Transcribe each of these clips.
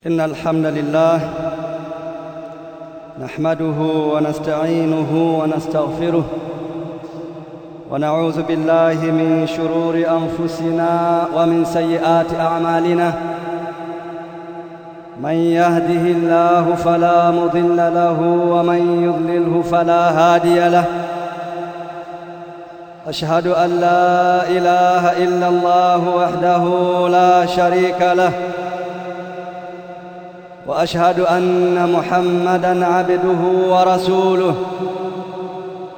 إن الحمد لله نحمده ونستعينه ونستغفره ونعوذ بالله من شرور أنفسنا ومن سيئات أعمالنا من يهده الله فلا مضل له ومن يضلله فلا هادي له أشهد أن لا إله إلا الله وحده لا شريك له واشهد ان محمدا عبده ورسوله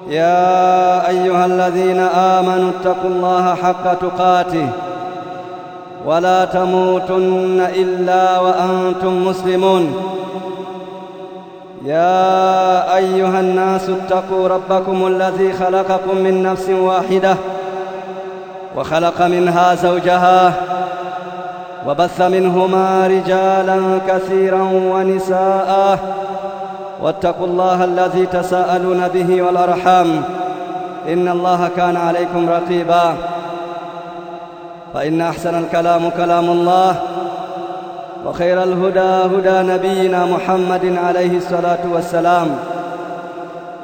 يا ايها الذين امنوا اتقوا الله حق تقاته ولا تموتن الا وانتم مسلمون يا ايها الناس اتقوا ربكم الذي خلقكم من نفس واحده وخلق منها زوجها وبث منهما رجالا كثيرا ونساء واتقوا الله الذي تساءلون به والارحام ان الله كان عليكم رقيبا فان احسن الكلام كلام الله وخير الهدى هدى نبينا محمد عليه الصلاه والسلام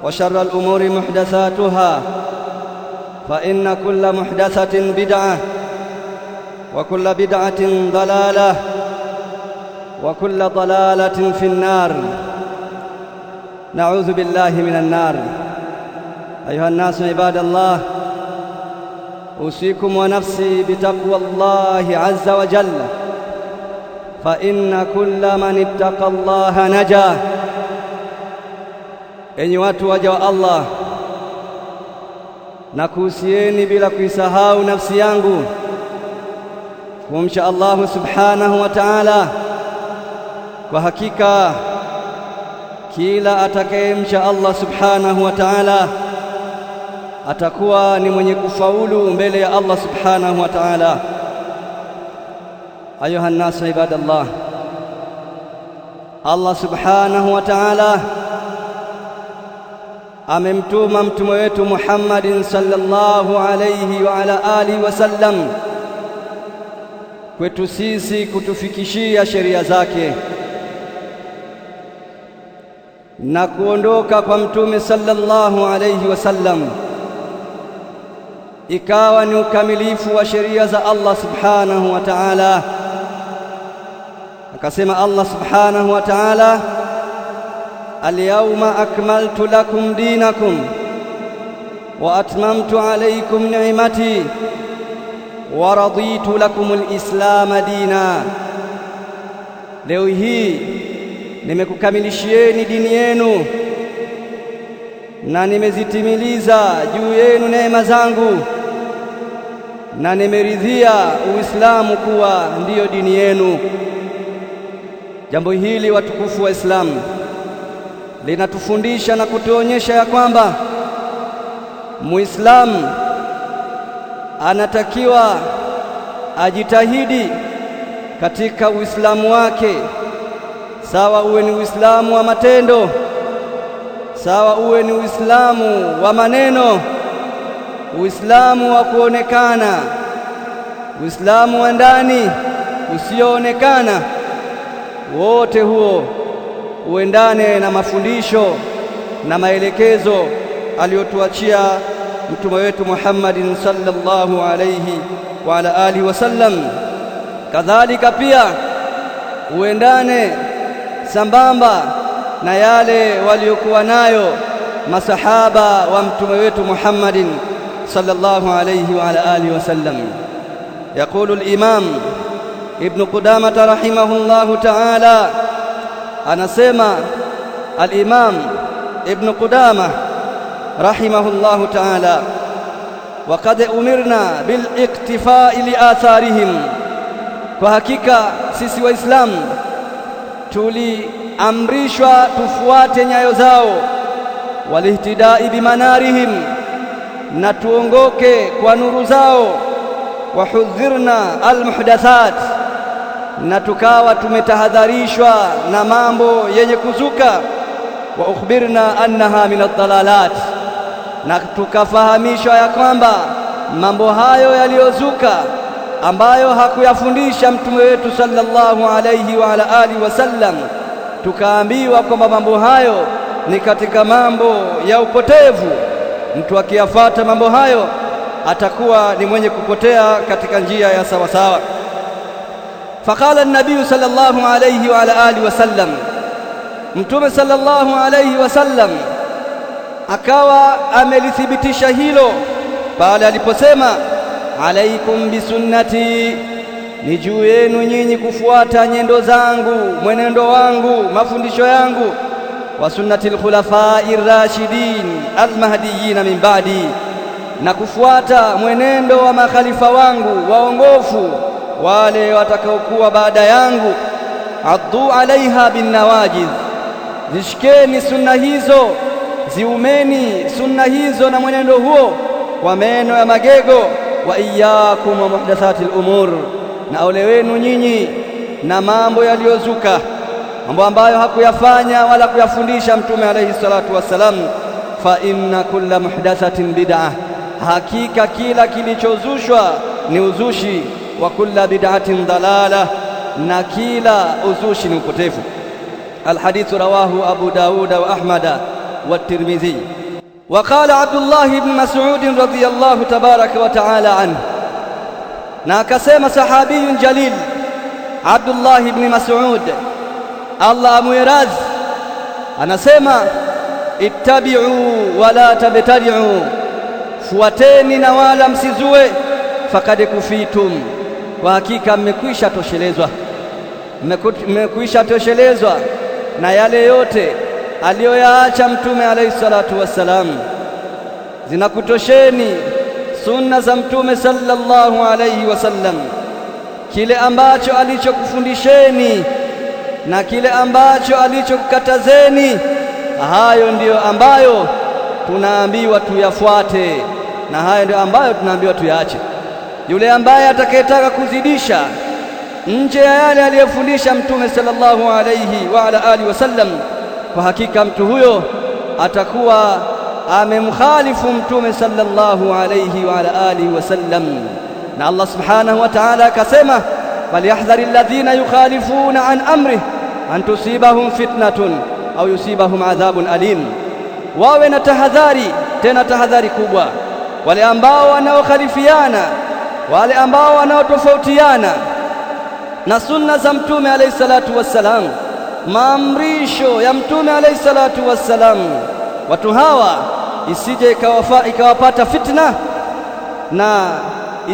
وشر الامور محدثاتها فان كل محدثه بدعه وكل بدعة ضلالة وكل ضلالة في النار نعوذ بالله من النار. أيها الناس عباد الله، أوصيكم ونفسي بتقوى الله عز وجل، فإن كل من اتقى الله نجا. Enyi watu waja wa Allah, nakuhusieni bila kuisahau nafsi yangu kumcha Allahu subhanahu wa ta'ala. Kwa hakika kila atakayemcha Allah subhanahu wa ta'ala atakuwa ni mwenye kufaulu mbele ya Allah subhanahu wa ta'ala. Ayuha nnasu ibadallah, Allah subhanahu wa ta'ala amemtuma mtume wetu Muhammadin sallallahu alayhi wa ala alihi wasallam kwetu sisi kutufikishia sheria zake, na kuondoka kwa mtume sallallahu alayhi wasallam ikawa ni ukamilifu wa sheria za Allah subhanahu wa ta'ala. Akasema Allah subhanahu wa ta'ala, alyawma akmaltu lakum dinakum wa atmamtu alaykum ni'mati wa raditu lakum alislama dina. Leo hii nimekukamilishieni dini yenu na nimezitimiliza juu yenu neema zangu na nimeridhia Uislamu kuwa ndiyo dini yenu. Jambo hili watukufu wa Islamu linatufundisha na kutuonyesha ya kwamba Muislamu anatakiwa ajitahidi katika Uislamu wake, sawa uwe ni Uislamu wa matendo, sawa uwe ni Uislamu wa maneno, Uislamu wa kuonekana, Uislamu wa ndani usioonekana, wote huo uendane na mafundisho na maelekezo aliyotuachia mtume wetu Muhammadin sallallahu alayhi wa ala alihi wasallam. Kadhalika pia uendane sambamba na yale waliokuwa nayo masahaba wa mtume wetu Muhammadin sallallahu alayhi wa ala alihi wasallam. Yaqulu al-Imam Ibn Qudamah rahimahullahu ta'ala, anasema al-Imam Ibn Qudamah rahimahullahu ta'ala, waqad umirna bil iktifai li atharihim, kwa hakika sisi Waislamu tuliamrishwa tufuate nyayo zao, walihtidai bimanarihim, na tuongoke kwa nuru zao, wahudhirna almuhdathat, na tukawa tumetahadharishwa na mambo yenye kuzuka, wa ukhbirna annaha min ad-dalalat, na tukafahamishwa ya kwamba mambo hayo yaliyozuka ambayo hakuyafundisha mtume wetu sallallahu alayhi wa ala alihi wasallam, tukaambiwa kwamba mambo hayo ni katika mambo ya upotevu. Mtu akiyafata mambo hayo atakuwa ni mwenye kupotea katika njia ya sawasawa. Faqala an-nabiy sallallahu alayhi wa ala alihi wasallam, Mtume sallallahu alayhi wasallam akawa amelithibitisha hilo pale aliposema, alaikum bisunnati, ni juu yenu nyinyi kufuata nyendo zangu, mwenendo wangu, mafundisho yangu, wa sunnati al-khulafai rashidin al-mahdiyyin min ba'di, na kufuata mwenendo wa makhalifa wangu waongofu wale watakaokuwa baada yangu. Addu alaiha bin nawajiz, zishikeni sunna hizo, ziumeni sunna hizo na mwenendo huo kwa meno ya magego. Wa iyyakum wa muhdathati al-umur, na ole wenu nyinyi na mambo yaliyozuka, mambo ambayo hakuyafanya wala kuyafundisha Mtume alayhi salatu wassalam. Fa inna kulla muhdathatin bid'ah, hakika kila kilichozushwa ni uzushi. Wa kulla bid'atin dalala, na kila uzushi ni upotevu. Alhadithu rawahu Abu Dawud wa Ahmad wa Tirmidhi. Wa qala Abdullah ibn Mas'ud radhiyallahu tabaraka wa ta'ala anhu, na akasema sahabiyun jalil Abdullah ibn Mas'ud, Allah amwiradhi, anasema ittabi'u wala tabtadi'u, fuateni na wala msizue. Fakad kufitum, kwa hakika mmekwisha toshelezwa, mmekwisha toshelezwa na yale yote aliyoyaacha Mtume alayhi salatu wassalam. Zinakutosheni sunna za Mtume sallallahu alayhi wasallam, kile ambacho alichokufundisheni na kile ambacho alichokukatazeni, hayo ndiyo ambayo tunaambiwa tuyafuate, na hayo ndiyo ambayo tunaambiwa tuyaache. Yule ambaye atakayetaka kuzidisha nje ya yale aliyofundisha Mtume sallallahu alayhi wa ala alihi wasallam, kwa hakika mtu huyo atakuwa amemkhalifu Mtume sallallahu alayhi wa ala alihi wasallam. Na Allah subhanahu wa ta'ala akasema, falyahdhari alladhina yukhalifuna an amrih an tusibahum fitnatun au yusibahum adhabun alim, wawe na tahadhari, tena tahadhari kubwa, wale ambao wanaokhalifiana, wale ambao wanaotofautiana na sunna za Mtume alayhi salatu wassalam, maamrisho ya Mtume alayhi salatu wassalam. Watu hawa isije ikawapata fitna na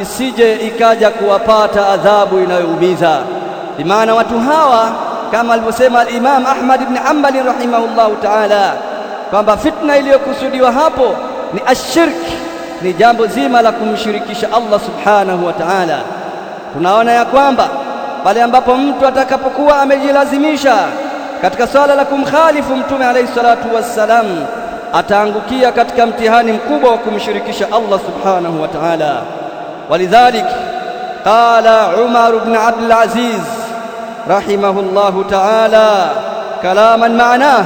isije ikaja kuwapata adhabu inayoumiza. Bimaana watu hawa kama alivyosema al-Imam Ahmad ibn Hanbal rahimahullahu ta'ala, kwamba fitna iliyokusudiwa hapo ni ashirk, ni jambo zima la kumshirikisha Allah subhanahu wa ta'ala. Tunaona ya kwamba pale ambapo mtu atakapokuwa amejilazimisha katika swala la kumkhalifu Mtume alayhi salatu wassalam, ataangukia katika mtihani mkubwa wa kumshirikisha Allah subhanahu wa ta'ala. Walidhalik qala Umar ibn Abdul Aziz rahimahullahu ta'ala kalaman ma'nah,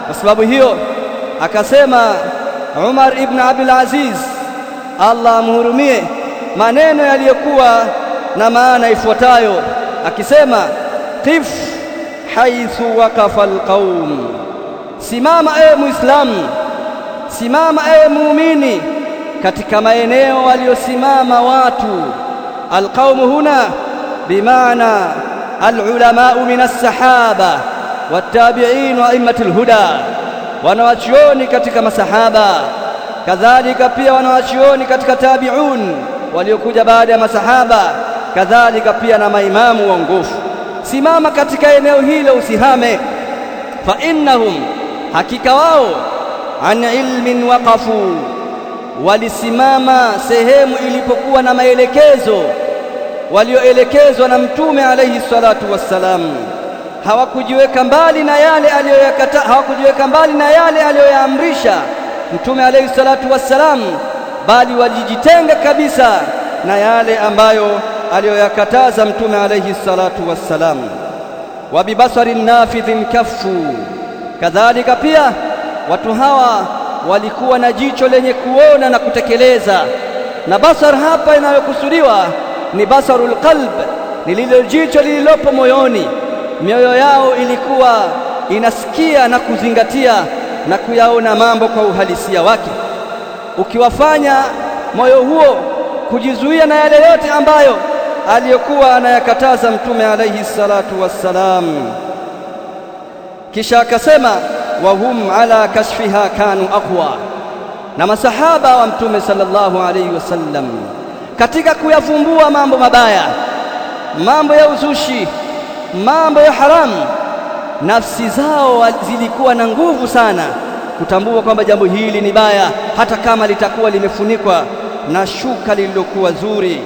kwa sababu hiyo akasema Umar ibn Abdul Aziz, Allah amhurumie, maneno yaliyokuwa na maana ifuatayo akisema, qif haithu waqafa alqaum, simama ewe Muislamu, simama ewe muumini katika maeneo waliosimama watu. Alqaumu huna bimaana alulamau min alsahaba wattabiin wa aimmati lhuda, wanawachuoni katika masahaba, kadhalika pia wanawachuoni katika tabiun waliokuja baada ya masahaba, kadhalika pia na maimamu waongofu. Simama katika eneo hilo, usihame. Fa innahum, hakika wao, an ilmin waqafu, walisimama sehemu ilipokuwa na maelekezo walioelekezwa na Mtume alayhi salatu wassalam. Hawakujiweka mbali na yale aliyoyakata, hawakujiweka mbali na yale aliyoyaamrisha Mtume alayhi salatu wassalam, bali walijitenga kabisa na yale ambayo aliyoyakataza Mtume alayhi salatu wassalam. Wa bibasarin nafidhin kaffu, kadhalika pia watu hawa walikuwa na jicho lenye kuona na kutekeleza. Na basar hapa inayokusudiwa ni basarul qalb, ni lile jicho lililopo moyoni. Mioyo yao ilikuwa inasikia na kuzingatia na kuyaona mambo kwa uhalisia wake. Ukiwafanya moyo huo kujizuia na yale yote ambayo aliyokuwa anayakataza Mtume alayhi salatu wassalam. Kisha akasema wahum ala kashfiha kanu aqwa, na masahaba wa Mtume sallallahu alayhi wasallam katika kuyafumbua mambo mabaya, mambo ya uzushi, mambo ya haramu, nafsi zao zilikuwa na nguvu sana kutambua kwamba jambo hili ni baya, hata kama litakuwa limefunikwa na shuka lililokuwa zuri.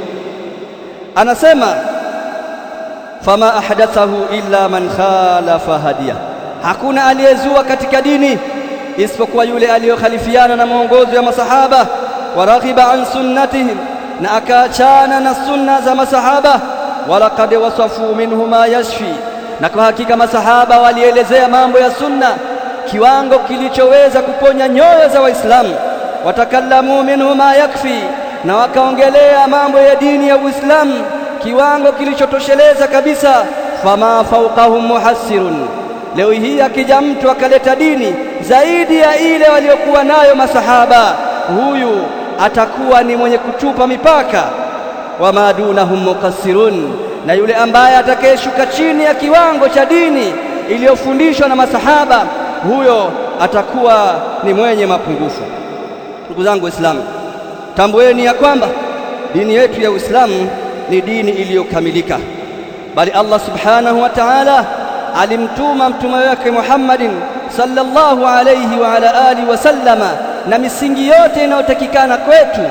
Anasema fama ahdathahu illa man khalafa hadiya, hakuna aliyezua katika dini isipokuwa yule aliyokhalifiana na mwongozo ya masahaba, waraghiba an sunnatihim, na akaachana na sunna za masahaba. Walaqad wasafu minhu ma yashfi, na kwa hakika masahaba walielezea mambo ya sunna kiwango kilichoweza kuponya nyoyo za Waislamu. Watakallamu minhu ma yakfi, na wakaongelea mambo ya dini ya Uislamu kiwango kilichotosheleza kabisa. Fama fawqahum muhassirun, leo hii akija mtu akaleta dini zaidi ya ile waliokuwa nayo masahaba, huyu atakuwa ni mwenye kuchupa mipaka. Wama dunahum muqassirun, na yule ambaye atakayeshuka chini ya kiwango cha dini iliyofundishwa na masahaba, huyo atakuwa ni mwenye mapungufu. Ndugu zangu Waislamu, tambueni ya kwamba dini yetu ya Uislamu ni dini iliyokamilika, bali Allah subhanahu wa ta'ala alimtuma mtume wake Muhammadin sallallahu alayhi wa ala alihi wasallama na misingi yote inayotakikana kwetu,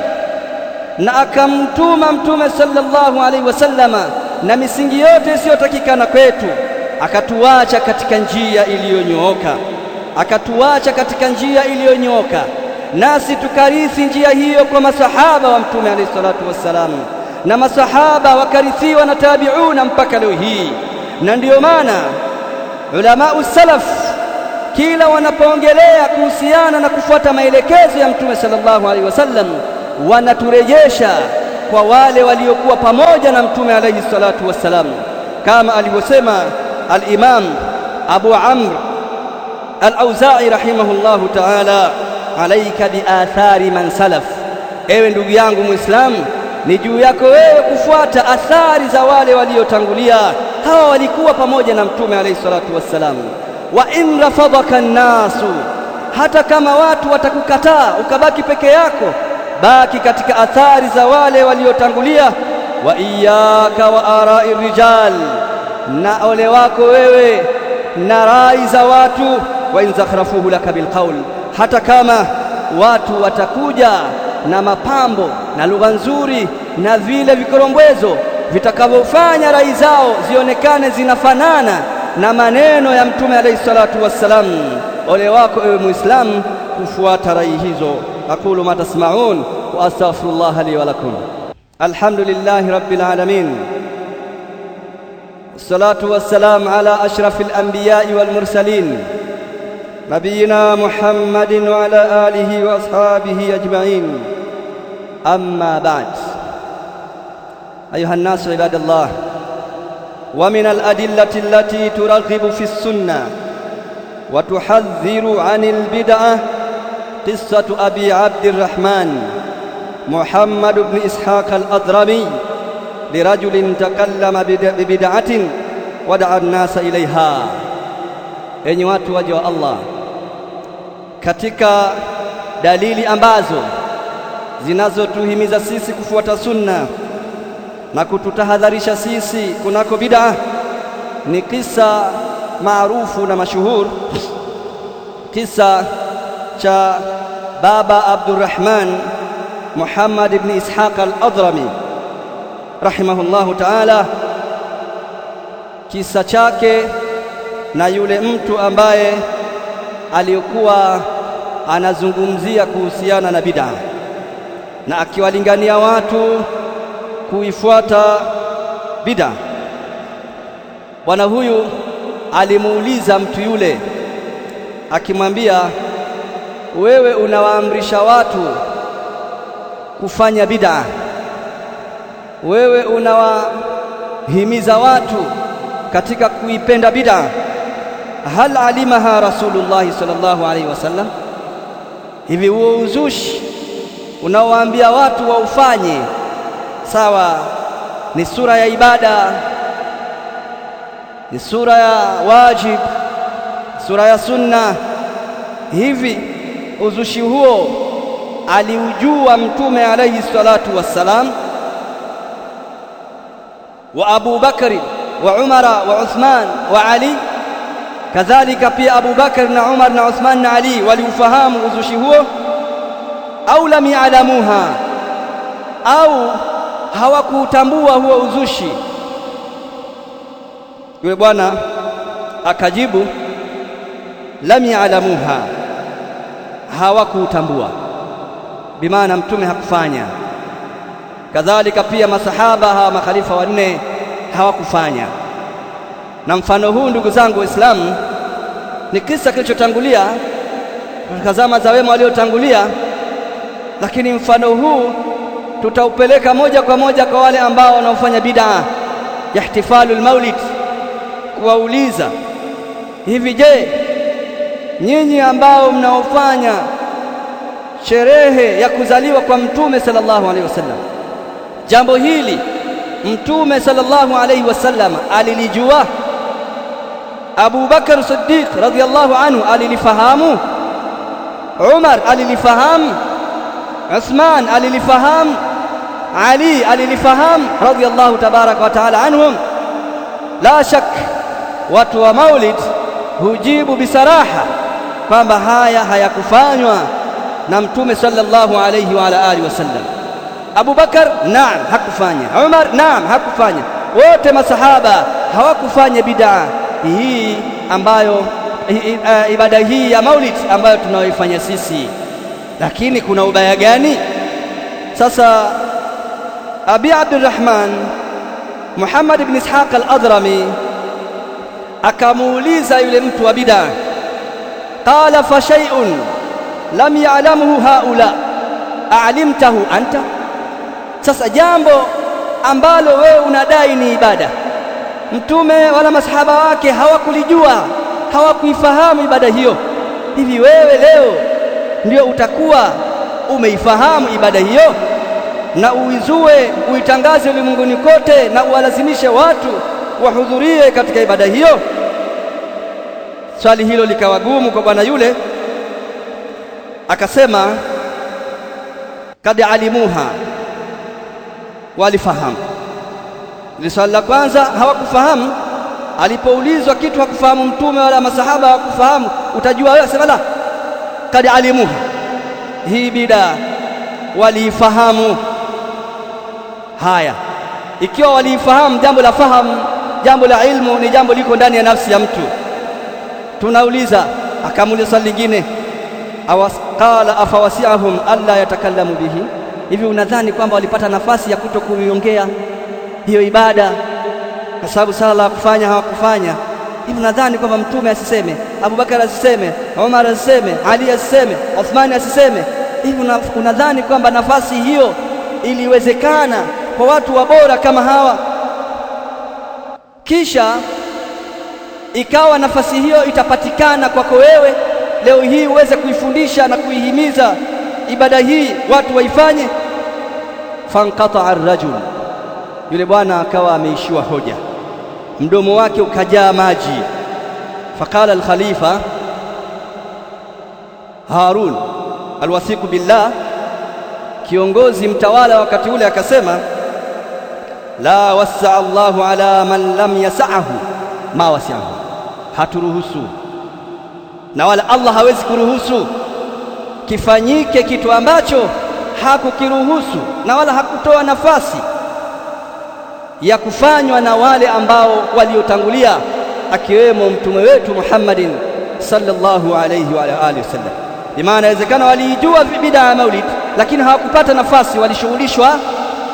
na akamtuma mtume sallallahu alayhi wasallama na misingi yote isiyotakikana kwetu, akatuacha katika njia iliyonyooka, akatuacha katika njia iliyonyooka, nasi tukarithi njia hiyo kwa masahaba wa mtume alayhi salatu wassalam, na masahaba wakarithiwa na tabiuna mpaka leo hii. Na ndiyo maana ulamau salaf kila wanapoongelea kuhusiana na kufuata maelekezo ya mtume sallallahu alaihi wasallam, wanaturejesha kwa wale waliokuwa pamoja na mtume alayhi salatu wassalam, kama alivyosema al-Imam Abu Amr al-Auza'i rahimahullahu ta'ala, alaika biathari man salaf, ewe ndugu yangu Muislamu, ni juu yako wewe kufuata athari za wale waliotangulia. Hawa walikuwa pamoja na mtume alayhi salatu wassalam. Wa in rafadhaka nnasu, hata kama watu watakukataa ukabaki peke yako, baki katika athari za wale waliotangulia. Wa iyyaka wa arai rijal, na ole wako wewe na rai za watu. Wa in zakhrafuhu laka bilqaul, hata kama watu watakuja na mapambo na lugha nzuri na vile vikorombwezo vitakavyofanya rai zao zionekane zinafanana na maneno ya mtume alayhi salatu wassalam, ole wako ewe Muislamu kufuata rai hizo. Aqulu ma tasma'un wa astaghfirullaha li wa lakum. Alhamdulillahi rabbil alamin, wassalatu wassalam ala ashrafil anbiya'i wal mursalin nabiyina Muhammadin wa ala alihi wa ashabihi ajma'in. Amma ba'd, ayuha an-nasu ibadallah, wa min al-adillati allati turaghibu fi as-sunnah wa tuhadhdhiru 'anil bid'ah qissatu Abi Abdirrahman Muhammad ibn Ishaq al-Adrami lirajulin takallama bibid'atin wada'a an-nasa ilayha. Enyi watu waja wa Allah, katika dalili ambazo zinazotuhimiza sisi kufuata sunna na kututahadharisha sisi kunako bid'a ni kisa maarufu na mashuhur, kisa cha baba Abdurrahman Muhammad ibn Ishaq al-Adrami rahimahullahu ta'ala, kisa chake na yule mtu ambaye alikuwa anazungumzia kuhusiana na bid'a na akiwalingania watu kuifuata bid'a. Bwana huyu alimuuliza mtu yule akimwambia, wewe unawaamrisha watu kufanya bid'a, wewe unawahimiza watu katika kuipenda bid'a, hal alimaha Rasulullah sallallahu alaihi wasallam? Hivi huo uzushi unaowaambia watu waufanye, sawa, ni sura ya ibada, ni sura ya wajib, sura ya sunna, hivi uzushi huo aliujua Mtume alayhi salatu wassalam? Wa Abu Bakri wa Umara wa Uthman wa Ali, kadhalika pia Abu Bakr na Umar na Uthman na Ali waliufahamu uzushi huo? Au lam ya'lamuha, au hawakutambua huo uzushi? Yule bwana akajibu, lam ya'lamuha, hawakutambua, bimaana Mtume hakufanya. Kadhalika pia masahaba hawa makhalifa wanne hawakufanya. Na mfano huu, ndugu zangu Waislamu, ni kisa kilichotangulia katika zama za wema waliotangulia, lakini mfano huu tutaupeleka moja kwa moja kwa wale ambao wanaofanya bid'a ya ihtifalul maulid, kuwauliza hivi, je, nyinyi ambao mnaofanya sherehe ya kuzaliwa kwa Mtume sallallahu alaihi wasallam, jambo hili Mtume sallallahu alaihi wasallam alilijua? Abu Bakar Siddiq radhiyallahu anhu alilifahamu? Umar alilifahamu? Uthman alilifahamu? Ali alilifahamu radhiyallahu tabaraka wa taala anhum? La shak, watu wa maulid hujibu bisaraha kwamba haya hayakufanywa na Mtume sallallahu alayhi wa ala alihi wasallam. Abu Bakar naam, hakufanya. Umar naam, hakufanya. Wote masahaba hawakufanya bid'a hii ambayo ibada hii ya maulid ambayo tunaoifanya sisi. Lakini kuna ubaya gani? Sasa Abi Abdurrahman Muhammad ibn Ishaq al-Adrami akamuuliza yule mtu wa bid'a, qala fa shay'un lam ya'lamuhu haula a'limtahu anta? Sasa jambo ambalo wewe unadai ni ibada, Mtume wala masahaba wake hawakulijua, hawakuifahamu ibada hiyo, hivi wewe leo ndio utakuwa umeifahamu ibada hiyo na uizue, uitangaze ulimwenguni kote na uwalazimishe watu wahudhurie katika ibada hiyo? Swali hilo likawa gumu kwa bwana yule, akasema kad alimuha, walifahamu. Ni swali la kwanza hawakufahamu. Alipoulizwa kitu hakufahamu Mtume wala masahaba hawakufahamu, utajua wewe? Sema la, kad alimuha, hii bida waliifahamu. Haya, ikiwa waliifahamu, jambo la fahamu, jambo la ilmu ni jambo liko ndani ya nafsi ya mtu. Tunauliza, akamuuliza swali lingine, qala afawasi'ahum alla yatakallamu bihi, hivi unadhani kwamba walipata nafasi ya kuto kuiongea hiyo ibada kwa sababu sala la kufanya hawakufanya? Hivi unadhani kwamba Mtume asiseme, Abubakar asiseme, Umar asiseme, Ali asiseme, Uthmani asiseme? Hivi unadhani kwamba nafasi hiyo iliwezekana kwa watu wabora kama hawa? Kisha ikawa nafasi hiyo itapatikana kwako wewe leo hii uweze kuifundisha na kuihimiza ibada hii watu waifanye? Fanqata'a ar-rajul, yule bwana akawa ameishiwa hoja, mdomo wake ukajaa maji. Faqala al-khalifa Harun alwathiqu billah, kiongozi mtawala wakati ule, akasema la wasaa Allahu ala man lam yasahu ma wasi'ahu, haturuhusu na wala Allah hawezi kuruhusu kifanyike kitu ambacho hakukiruhusu na wala hakutoa nafasi ya kufanywa na wale ambao waliotangulia, akiwemo mtume wetu Muhammadin sallallahu alayhi wa alihi wasallam. Bimaana inawezekana waliijua bid'a ya maulid, lakini hawakupata nafasi, walishughulishwa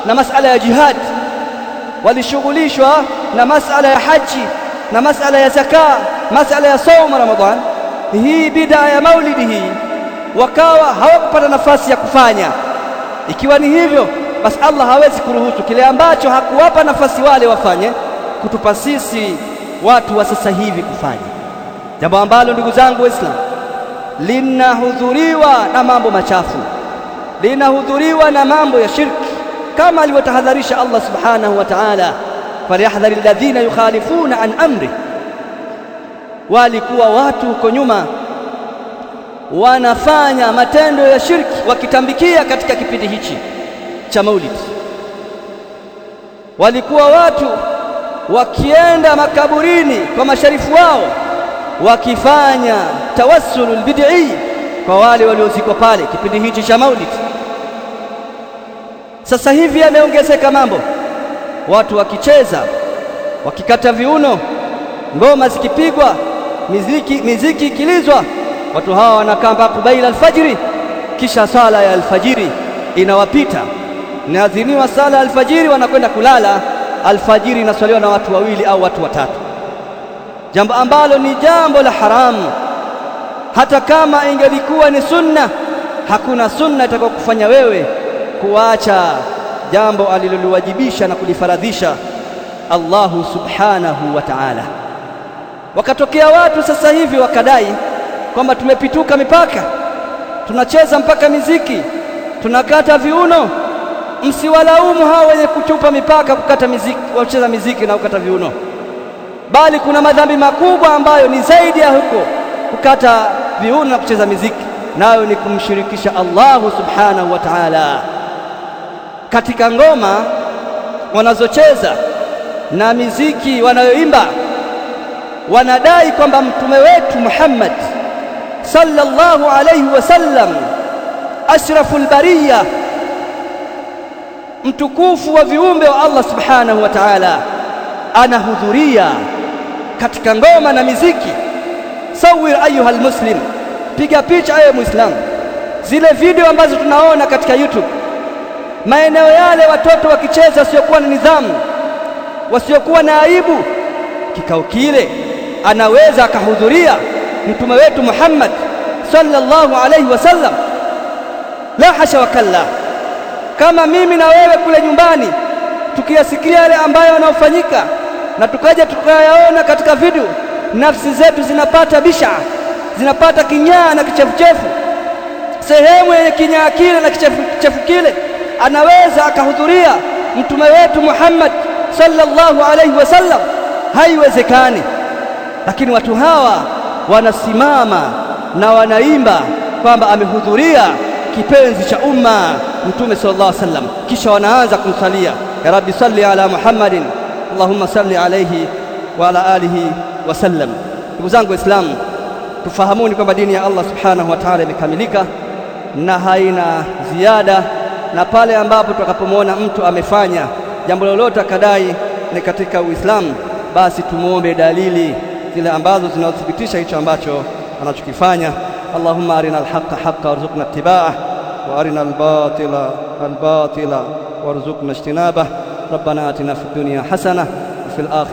na masala ya jihad, walishughulishwa na masala ya haji na masala ya zaka, masala ya saumu Ramadhan. Hii bid'a ya maulidi hii wakawa hawakupata nafasi ya kufanya. Ikiwa ni hivyo, Basi Allah hawezi kuruhusu kile ambacho hakuwapa nafasi wale wafanye, kutupa sisi watu wa sasa hivi kufanya jambo ambalo, ndugu zangu Waislamu, linahudhuriwa na mambo machafu, linahudhuriwa na mambo ya shirki, kama alivyotahadharisha Allah subhanahu wa ta'ala, falyahdhari alladhina yukhalifuna an amri. Walikuwa watu huko nyuma wanafanya matendo ya shirki wakitambikia katika kipindi hichi cha Maulid. Walikuwa watu wakienda makaburini kwa masharifu wao wakifanya tawassulul bid'i kwa wale waliozikwa pale kipindi hichi cha Maulid. Sasa hivi yameongezeka mambo, watu wakicheza, wakikata viuno, ngoma zikipigwa, miziki ikilizwa, watu hawa wanakaa mpaka kubaila alfajiri, kisha sala ya alfajiri inawapita, inaadhiniwa sala ya alfajiri, wanakwenda kulala. Alfajiri inaswaliwa na watu wawili au watu watatu, jambo ambalo ni jambo la haramu. Hata kama ingelikuwa ni sunna, hakuna sunna itakayokufanya wewe kuacha jambo aliloliwajibisha na kulifaradhisha Allahu subhanahu wa ta'ala. Wakatokea watu sasa hivi wakadai kwamba tumepituka mipaka, tunacheza mpaka miziki, tunakata viuno. Msiwalaumu hao wenye kuchupa mipaka kukata miziki, wacheza miziki na kukata viuno, bali kuna madhambi makubwa ambayo ni zaidi ya huko kukata viuno na kucheza miziki, nayo ni kumshirikisha Allahu subhanahu wa ta'ala katika ngoma wanazocheza na miziki wanayoimba. Wanadai kwamba mtume wetu Muhammad sallallahu alayhi wasallam, ashraful bariya, mtukufu wa viumbe wa Allah subhanahu wa ta'ala, anahudhuria katika ngoma na miziki. Sawir ayuha almuslim, piga picha ewe Muislamu, zile video ambazo tunaona katika YouTube, maeneo yale watoto wakicheza wasiokuwa na nidhamu, wasiokuwa na aibu. Kikao kile anaweza akahudhuria mtume wetu Muhammad sallallahu alayhi wasallam? La hasha wa kalla. Kama mimi na wewe kule nyumbani tukiyasikia yale ambayo yanayofanyika na tukaja tukayaona katika video, nafsi zetu zinapata bisha, zinapata kinyaa na kichefuchefu. Sehemu yenye kinyaa kile na kichefuchefu kile anaweza akahudhuria mtume wetu Muhammad sallallahu alayhi wasallam? Haiwezekani. Lakini watu hawa wanasimama na wanaimba kwamba amehudhuria kipenzi cha umma mtume sallallahu alayhi wasallam, kisha wanaanza kumsalia, ya rabbi salli ala Muhammadin allahumma salli alayhi wa ala alihi wasallam. Ndugu zangu Waislamu, tufahamuni kwamba dini ya Allah subhanahu wa ta'ala imekamilika na haina ziada, na pale ambapo tutakapomwona mtu amefanya jambo lolote akadai ni katika Uislamu, basi tumuombe dalili zile ambazo zinathibitisha hicho ambacho anachokifanya. Allahumma arina alhaqa haqqa warzuqna ittiba'ah wa arina albatila albatila warzuqna ijtinabah. Rabbana atina fid dunya hasana wa fil akhirati